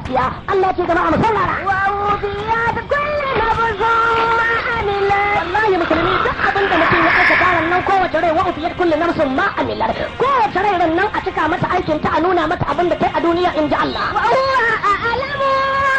gaskiya. Allah ce jama'a mu saurara. Wa wufiyat kulli nafsin ma amilat. Wallahi musulmi, duk abin da mutum ya aikata nan, kowace rai, wa ufiyat kulli nafsin ma amilat, kowace rai ran nan a cika mata aikin ta, a nuna mata abin da kai a duniya, in ji Allah. Wa huwa a'lamu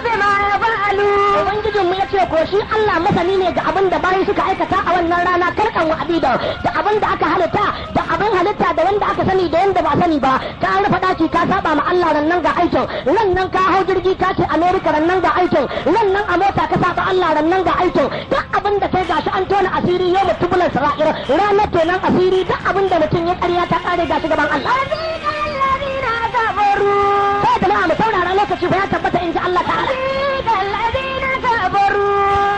bima fa'alu. Ubangijinmu ya ce ko shi Allah masani ne ga abin da bayi suka aikata a wannan rana, karkan wa abida, da abin da aka halitta, da abin halitta, da wanda aka sani, da wanda ba sani ba. Ka rufe daki ka saba ma Allah, ran nan ga aikin. Ran nan ka hau jirgi ka ce America, ran nan ga aikin. Ran nan a mota ka saba Allah, ran nan ga aikin. Duk abin da kai gashi an tona asiri, yau mutubulan sara'ir, ranar tonan asiri. Duk abin da mutum ya ƙarya ta ƙare, gashi gaban Allah. Alladhina kafaru. Sai jama'a mu saurara, lokaci fa ya tabbata, in ji Allah ta'ala. Alladhina kafaru.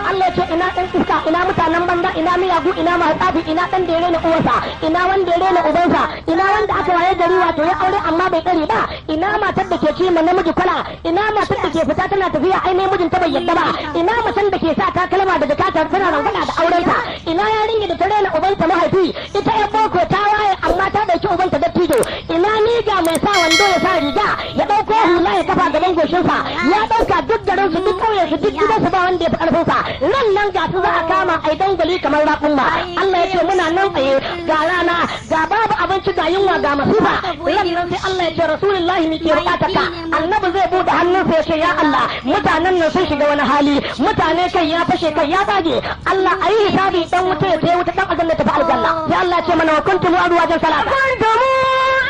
Allah ya ce ina ɗan iska, ina mutanen banza, ina miyagu, ina masu tsafi, ina ɗan da ya rena uwarsa, ina wanda ya rena ubansa, ina wanda aka waye gari wato ya aure amma bai tsare ba, ina matar da ke ci ma namiji kwala, ina matar da ke fita tana tafiya ai ne mijinta bai yadda ba, ina macen da ke sa takalma da jakata tana rangwada da aurenta, ina yarinya da ta rena ubanta mahaifi, ita yan boko ta waye amma ta ɗauki ubanta dattijo, ina niga mai sa wando ya sa riga ya ɗauko hula ya kafa gaban goshinsa, ya ɗauka duk garinsu, duk ƙauyensu, duk gidansu ba wanda ya fi ƙarfinsa. Nan nan ga su za a kama ai dangali kamar raƙumma. Allah ya ce muna nan tsaye, ga rana, ga babu abinci, ga yunwa, ga masifa. Nan nan sai Allah ya ce, Rasulullahi, ni ke bukatar ka. Annabi zai bude hannunsa ya ce, ya Allah, mutanen nan sun shiga wani hali, mutane kai ya fashe, kai ya tsage. Allah, ayi hisabi, dan wuta ya je wuta, dan aljanna tafi aljanna. Sai Allah ya ce mana, wa kuntum azwajan salasa. Kuntum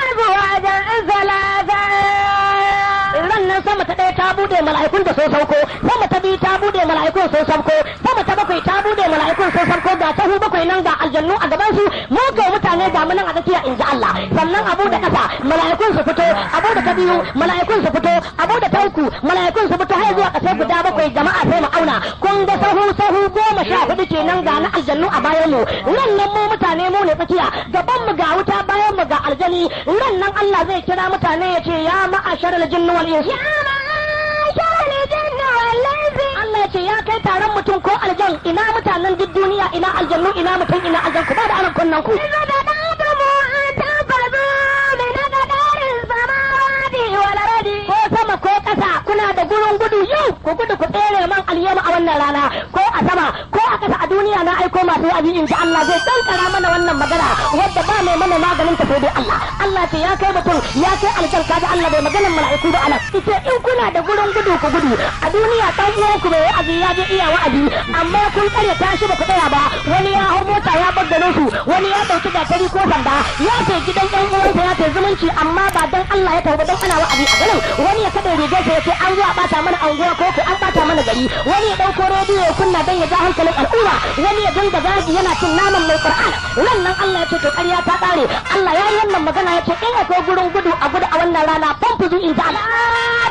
azwajan salasa. Ran nan sama ta ɗaya ta bude, mala'ikun da sun sauko. Sama ta biyu ta bude, mala'ikun sun sauko. Sama ta bakwai ta bude, mala'ikun sun sauko. Ga tahu bakwai nan, ga aljannu a gaban su, mu ga mutane ga mu nan a tsakiya, in ji Allah. Sannan abu da ƙasa, mala'ikun su fito, abu da ta biyu, mala'ikun su fito, abu da ta uku, mala'ikun su fito, har zuwa ƙasar guda bakwai. Jama'a, sai mu auna, kun ga sahu sahu 14 kenan, ga na aljannu a bayan mu. Nan nan mu mutane mu ne tsakiya, gaban mu ga wuta, bayan mu ga aljani. Nan nan Allah zai kira mutane ya ce, ya ma'asharal jinni wal insi. Ya ma'asharal jinni wal insi. Allah ya ce, ya kai taron mutum ko aljan, ina mutanen duk duniya, ina aljannu, ina mutum, ina aljan, ku ba da aron kunnen ku. Idza tadatumu an tanfazu min aqdaris samawati wal ardi. Ko sama ko ƙasa kuna da gurin gudu, yau ku gudu ku tsere man alyama a wannan rana. Ko a sama ko a ƙasa, a duniya na aiko masu wa'azi, in ji Allah. Zai kankara mana wannan magana wadda ba mai mana maganin ta sai dai Allah. Allah ce, ya kai mutum, ya kai aljan. Kaji Allah bai maganan mala'iku ba anan, ita in kuna da gurin gudu ku gudu. A duniya dan uwanku mai wa'azi ya je iya wa'azi amma kun kare tashi, ba ku tsaya ba. Wani ya hau mota ya bar garin su, wani ya dauki gatari ko sanda ya ce gidan ɗan uwansa, ya ce zumunci, amma ba dan Allah ya tafi ba, dan ana wa'azi a garin. Wani ya kada rigarsa ya ce an zo a bata mana anguwa ko ko an bata mana gari. Wani ya dauko rediyo ya kunna dan ya ja hankalin al'umma. Wani ya dinga zagi yana cin naman mai Qur'an. Nan nan Allah ya ce to ƙarya ta ƙare. Allah ya yi wannan magana, ya ce in akwai gurin gudu a gudu a wannan rana, famfuzu, in ji Allah.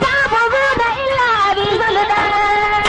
Tanfuzuna illa bi sultan.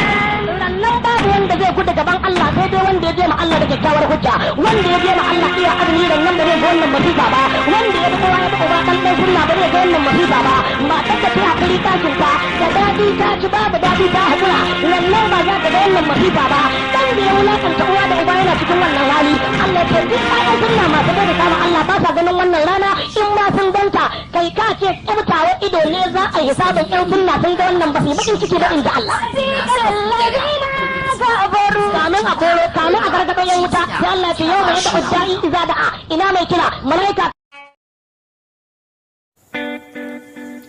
Rannan babu wanda zai gudu gaban Allah sai dai wanda ya je ma Allah da kyakkyawar hujja. Wanda ya je ma Allah iya azumi, rannan ba zai ga wannan masifa ba. Wanda ya bi uwa, ya bi uba, dan dan sunna, ba zai ga wannan masifa ba. Matar da ta hakuri tashin ta da daɗi ta ci, babu daɗi ta hakura, rannan ba za ta ga wannan masifa ba. Dan da ya wulakanta uwa da uba yana cikin wannan hali. Allah ya ce duk ƴaƴan sunna masu bada kama Allah ba sa ganin wannan rana. In ma sun ganta, kai ka ce kyautawa ido ne za a yi hisabin. Ƴan sunna sun ga wannan, ba su yi bakin ciki ba, in ji Allah. Alladhina kafaru. Kamin a koro, kamin a gargaɗo yan wuta, sai Allah ce, yau mai yadda udda'i iza da'a, ina mai kira malaika.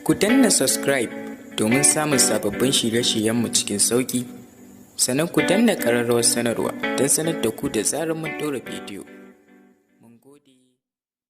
Ku danna subscribe domin samun sababbin shirye-shiryenmu cikin sauƙi, sannan ku danna ƙararrawar sanarwa don sanar da ku da zarar mun ɗora bidiyo.